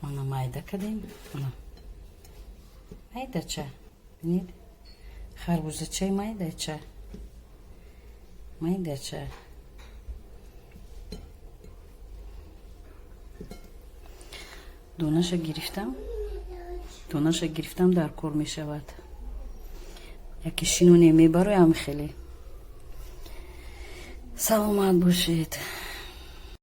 Мана, майда кардем, мана, майдача. Бинед, харбузачаи майдача, майдача. Донаша гирифтам, донаша гирифтам, дар кор мешавад. Яке шиноне мебароям. Хеле саломат бошед.